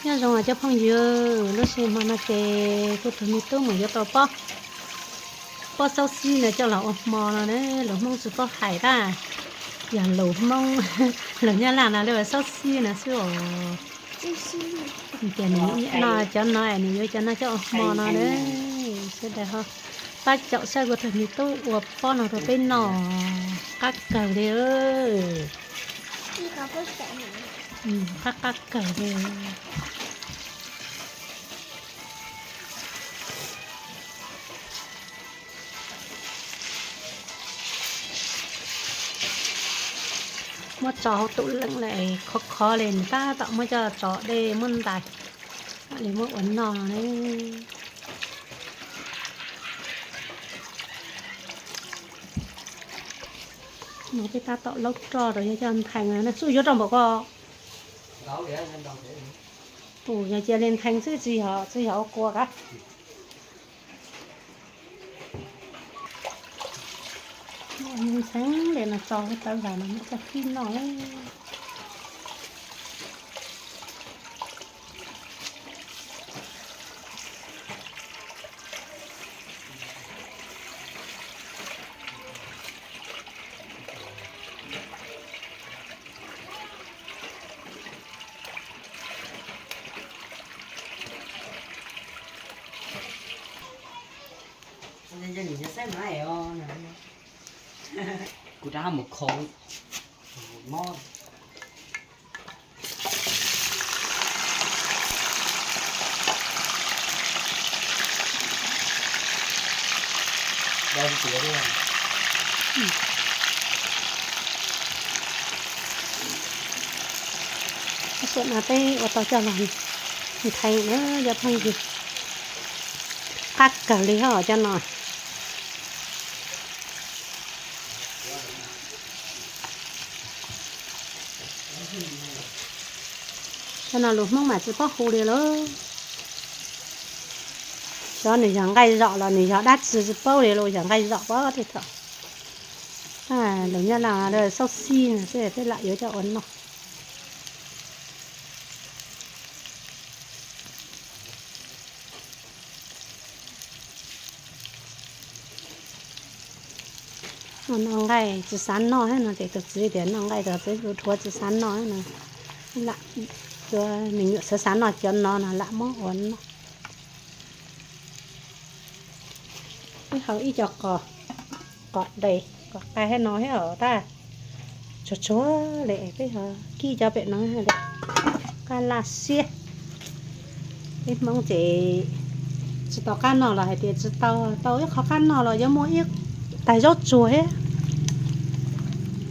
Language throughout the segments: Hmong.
Nyob zoo cov phooj ywg, lub sij hawm no ces kuv tus me tub mus yuav tau pob, pob xauv xib no coj los ua hmo no ne, lus Hmoob tsis paub hais tab, yog lus Hmoob, lus Nyab Laj no lawv ua xauv xib no xwb os. Ces nws no cov no, nws yuav cov no coj ua hmo no na. Sawv daws ho pab caum saib kuv tus me tub ua pob no rau peb noj, qab kawg li. Qab qab kawg li. Muab tso hauv tub leej lawm, khov khov li, nws tab tom muab coj tso dej muab ntais, mam li muab ua noj ne. No peb tab tom laub roj rau yog coj nthees, xub yuav rau npaum ko. Tus yog cia li nthees xwb, tsis yog, tsis yog ua kua kav. Ntxheev li no tso hauv tawv vas no muab coj kib noj. Kuv rov mus khov mob. Tam sim no peb ua tau coj los ntheev na cov phooj ywg. Qab kawg li hos cov no. Cov no lus Hmoob mas tsis paub hu li lauj. Xyov nws yog nqaij zom los nws yog dab tsi tsis paub li lauj, yog nqaij zom pob tej thaum. Lus Nyab Laj xauv xib no xwb, peb lam yuav coj ua noj. Noj nqaij tsis xav noj thiab no ces tus txiv tias noj nqaij txog txiv tus dhuav tsis xav noj no, lam, nws nyuam xav xav noj cov no no lam muab ua noj. Peb haus ib co qos, qos dais qos qai thiab no thiab os, tab tsuag tsuag li, peb ho kib cov pem no li. Qab laj siab. Peb Hmoob ces tsis tau qab noj los hais tias tsis tau, tau ib qho qab noj los yuav muaj ib tais zaub tsuag thiab.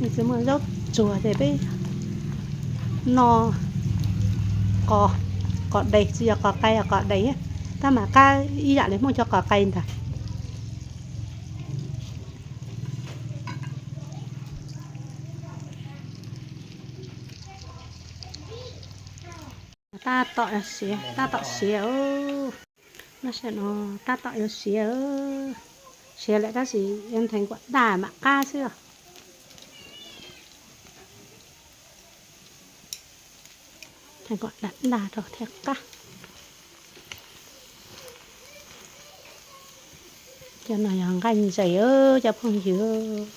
Tsis muaj zaub tsuag ces peb noj qos, qos dais, tsis yog qos qai, qos dais thiab. Tab mas qab ib yam li Hmoob cov qos qai ntag. Tab tom siav, tab tom siav. Tab tom yuav siav, siav lawm tab sis yuav ntheev kom daj mam qab xwb os. Ntheev kom daj daj rau thiaj qab. Cov no yog nqaij ntses cov phooj ywg.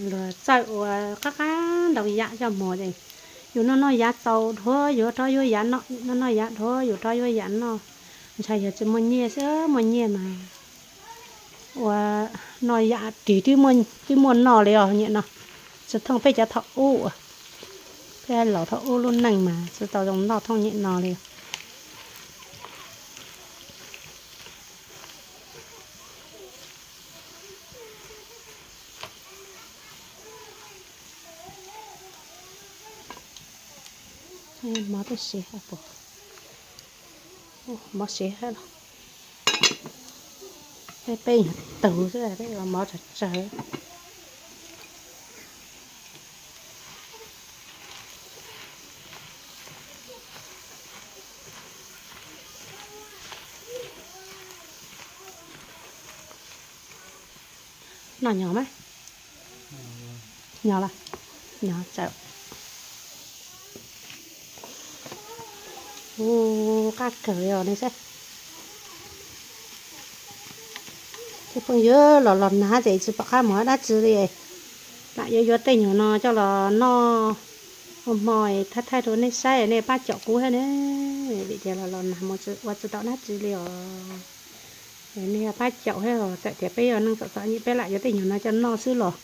Luag txawj ua qab qab ntau yam coj mus es, yus noj noj yav tau dhuav yus rov yuav yav noj, noj noj yav dhuav yus rov yuav yav noj. Ntshai yog tsis muaj nyiaj xwb, muaj nyiaj mas ua noj yam ris twb muaj noj li os nyem no. Tsis thooj peb cov thaum ub, peb laus thaum ub lub neej mas tsis tau zoo noj thooj nyem no li. Mov twb siav, mov siav los peb peb nyuag tug xwb, peb ua mov tsawg tsawg. Noj nyo mas. Nyo la, nyo tsaws. Ua qab kawg li os nej saib. Cov phooj ywg, los los nag ces tsis pom qab mus dab tsi li. Lam yuav yuav tej nyuag no coj los noj ua hmo thaij thaij rau nej saib, nej pab caum kuv thiab ne. Vim tias los los nag mus ua tsis tau dab tsi li os. Nej pab caum thiab os, txawm tias peb yog neeg txom txom nyem peb lam yuav tej nyuag no coj noj xwb los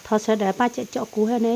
thov sawv daws pab caum caum kuv thiab ne.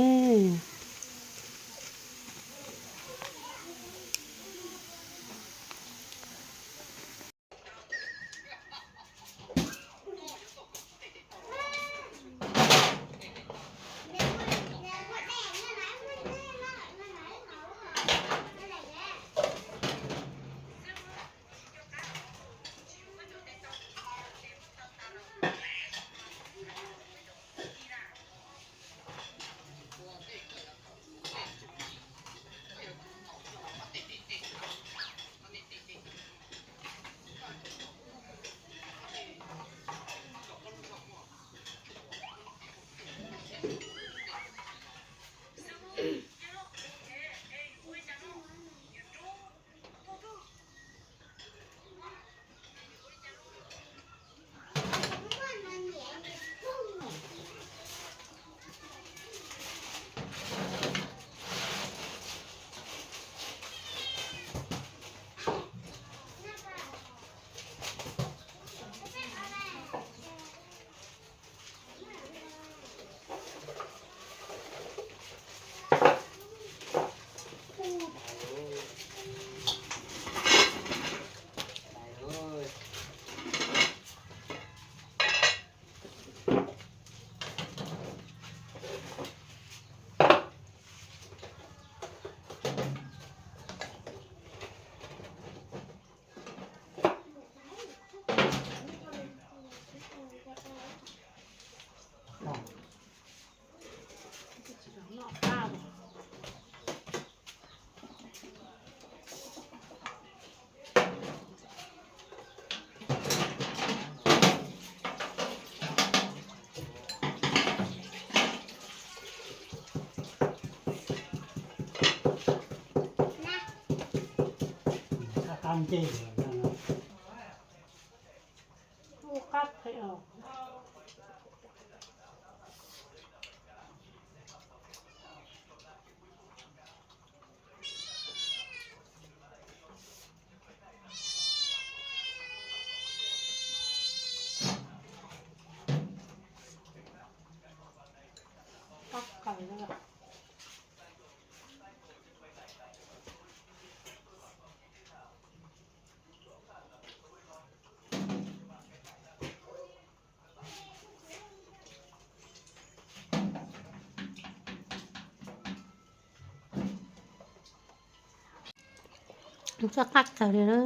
Txoj qab kawg li na.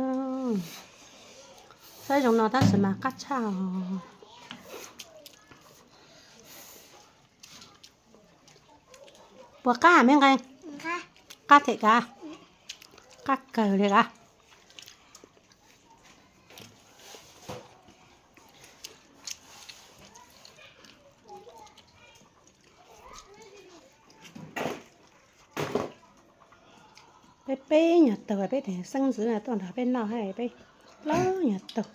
Saib zoo no tab sis mas qab tshaj os. Puas qab me nqe? Qab them kav. Qab kawg li kav. Peb peb nyuag tug, peb tus xeeb ntxwv tuaj nrog peb noj, peb plaub nyuag tug.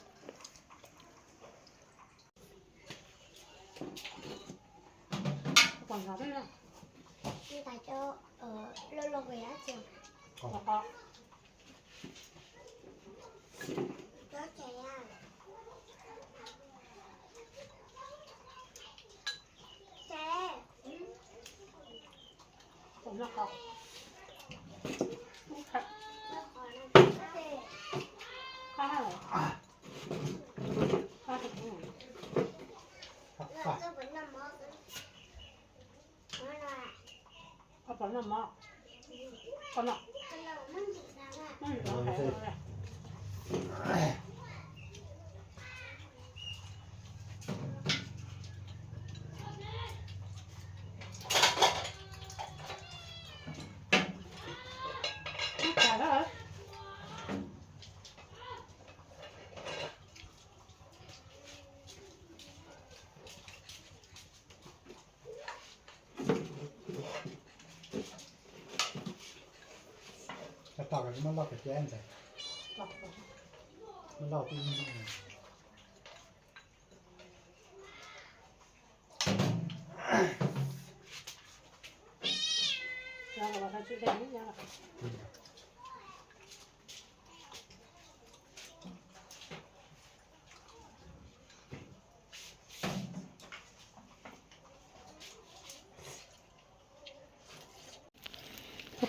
Cov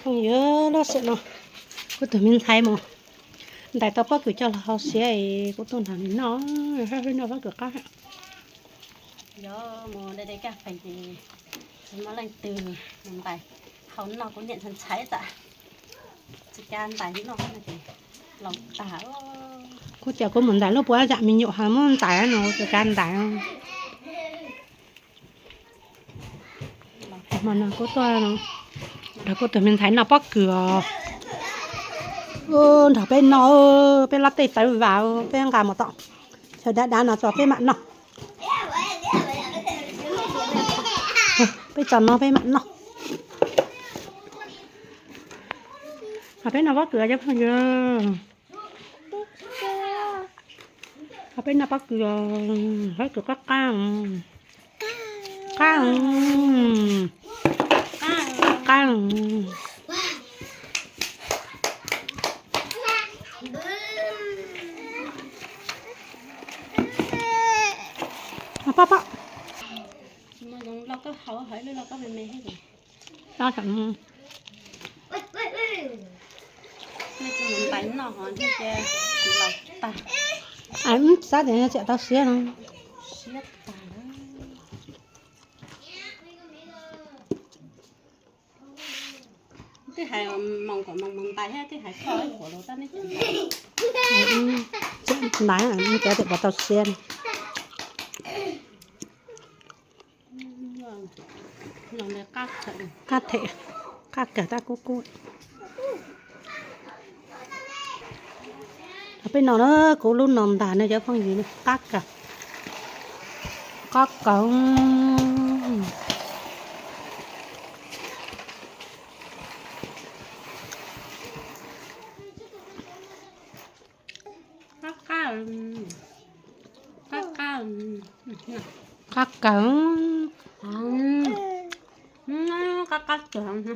phooj ywg, lub sij hawm no kuv tus me ntxhais mus ntais tau pob kws coj los hau siab es kuv tuaj nrog nws noj, noj pob kws qab. Yog mus de de kaj fais ces tsis muaj leej twg mus ntais hau noj, kuv niam ntxhais ntxhais tas tsis kam ntais noj no ces laus tag. Kuv tias kuv mus ntais lub puas zam me nyuam ho muab ntais no tsis kam ntais. Hmo no kuv tuaj nrog kuv tus me ntxhais noj pob kws os. Nrog peb noj, peb lab tej tawv vas peb nqa mus tom chaw dav dav no tso peb mam noj. Peb tso no peb mam noj. Ho peb noj pob kws cov phooj ywg. Ho peb noj pob kws, pob kws qab qab, qab qab. Pab pab. Wb xav tias tseem tau siab no. Twb hais moos kom moos moos ntais thiab, twb hais koj ib puas los tab neb tseem ntais, ntais, cov tias puas tau siab. Qab them, qab kawg tab kub kub. Peb no na, kuv lub no ntag no cov phooj ywg, qab kawg, qab kawg. Qab kawg, qab kawg, qab kawg.